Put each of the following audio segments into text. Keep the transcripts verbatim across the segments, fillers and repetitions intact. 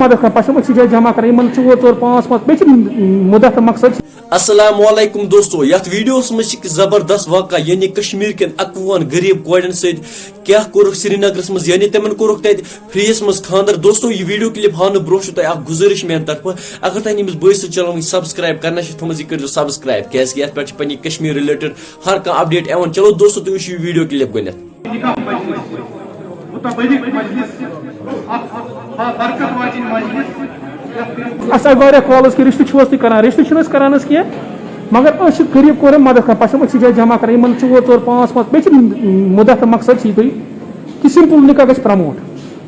مدد کران، پتہٕ چھِ یِم أکسٕے جایہِ جمع کران، یِمن ژور ژور پانٛژھ پانٛژھ، بیٚیہِ چھِ مُدعا تہٕ مقصد چھِ۔ السلام علیکم دوستو، یتھ ویڈیوس منٛز چھِ زبردست واقعہ، یعنی کشمیر کٮ۪ن اَکوُہن غریب کورٮ۪ن سۭتۍ کیٛاہ کوٚرُکھ سرینگرس منٛز، یعنی تِمن کوٚرُکھ تتہِ فریس منٛز خانٛدر۔ دوستو، یہِ ویڈیو کلپ ہاونہٕ برونٛہہ چھُ تۄہہِ اکھ گُزٲرِش میانہِ طرفہٕ، اگر تۄہہِ نٔمِس بٲے سٕنٛز چنل وٕنہِ سبسکرایب کرنہ چھِ تھٲومٕژ، یہِ کٔرزیو سبسکرایب، کیازِ کہِ یتھ پٮ۪ٹھ چھِ پننہِ کشمیر رِلیٹڈ ہر کانٛہہ اپڈیٹ یِوان۔ چلو دوستو، تُہۍ وٕچھِو یہِ ویڈیو کلپ گۄڈنیتھ۔ نکاح مجلس، متبرک مجلس، اکھ بابرکت واجیٚنۍ مجلس۔ اَسہِ آیہِ واریاہ کالز کہِ رِشتہٕ چھِو حظ تُہۍ کران؟ رِشتہٕ چھِنہٕ أسۍ کران حظ کینٛہہ، مگر أسۍ چھِ غریٖب کورٮ۪ن مدد کران، پتہٕ چھِ یِم أکسٕے جایہِ جمع کران، یِمن ژور ژور پانٛژھ پانٛژھ، بیٚیہِ چھِ مُدعا تہٕ مقصد چھِ یِتُے کہِ سمپل نکاح گژھِ پرموٹ۔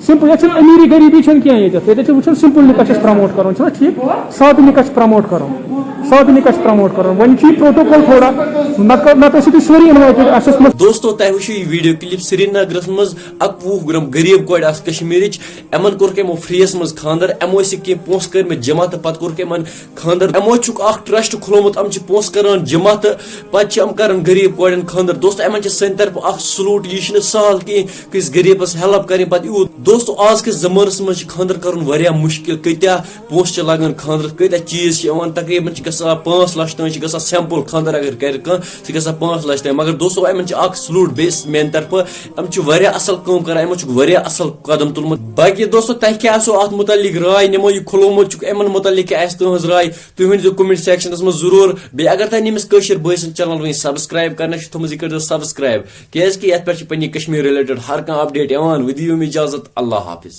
سمپل، ییٚتہِ چھِنہٕ امیٖری غریٖبی چھَنہٕ کینٛہہ، ییٚتٮ۪تھ ییٚتٮ۪تھ چھِ وٕچھُن سمپل نکاح چھِ أسۍ پرموٹ کرُن، چھُنہ ٹھیٖک؟ سادٕ نکاح چھِ پرموٹ کرُن، سادٕ نکاح چھِ پرموٹ کرُن۔ وۄنۍ چھُ یہِ پروٹوکول تھوڑا، نتہٕ نتہٕ ٲسِو تُہۍ سٲری اِنوایٹڈ، اَسہِ اوس مہ- دوستو، تۄہہِ وٕچھِو یہِ ویڈیو کلپ، سرینگرس منٛز اَکوُہ گرام غریب کورِ آسہٕ کشمیرٕچ، یِمن کوٚرُکھ یِمو فریس منٛز خانٛدر، یِمو ٲسۍ کینٛہہ پونٛسہٕ کٔرمٕتۍ جمع تہٕ پتہٕ کوٚرُکھ یِمن خانٛدر۔ یِمو چھُکھ اکھ ٹرسٹ کھُلومُت، یِم چھِ پونٛسہٕ کران جمع تہٕ پتہٕ چھِ یِم کران غریب کورٮ۪ن خانٛدر۔ دوستو، یِمن چھِ سانہِ طرفہٕ اکھ سلوٹ، یہِ چھُنہٕ سہل کینٛہہ کٲنٛسہِ غریبس ہیلپ کرٕنۍ پتہٕ یوٗت۔ دوستو، آز کِس زمانس منٛز چھِ خانٛدر کرُن واریاہ مُشکل، کۭتیاہ پونٛسہٕ چھِ لگان خانٛدرس، کۭتیاہ چیٖز چھِ یِوان، تقریباً چھِ گژھان پانٛژھ لچھ تام چھِ گژھان سمپل خانٛدر اگر کرِ کانٛہہ، سُہ چھِ گژھان پانٛژھ لچھ تام۔ مگر دوستو، یِمن چھِ اکھ سلوٹ بیٚیہِ میانہِ طرفہٕ، یِم چھِ واریاہ اصل کٲم کران، یِمو چھُکھ واریاہ اصل قدم تُلمُت۔ باقی دوستو، تۄہہِ کیٛاہ آسیو اتھ متعلق راے؟ یِمو یہِ کھُلومُت چھُکھ، یِمن متعلق کیٛاہ آسہِ تُہنٛز راے؟ تُہۍ ؤنۍ زیو کمنٹ سیکشنس منٛز ضروٗر۔ بیٚیہِ اگر تۄہہِ نٔمِس کٲشِر بٲے سٕنٛز چنل وٕنہِ سبسکرایب کرنہ چھِ تھٲومٕژ، یہِ کٔرۍ زیو سبسکرایب، کیازِ کہِ یتھ پٮ۪ٹھ چھِ پننہِ کشمیر رِلیٹڈ ہر کانٛہہ اپڈیٹ یِوان۔ وۄنۍ دِیِو مےٚ اجازت، اللہ حافظ۔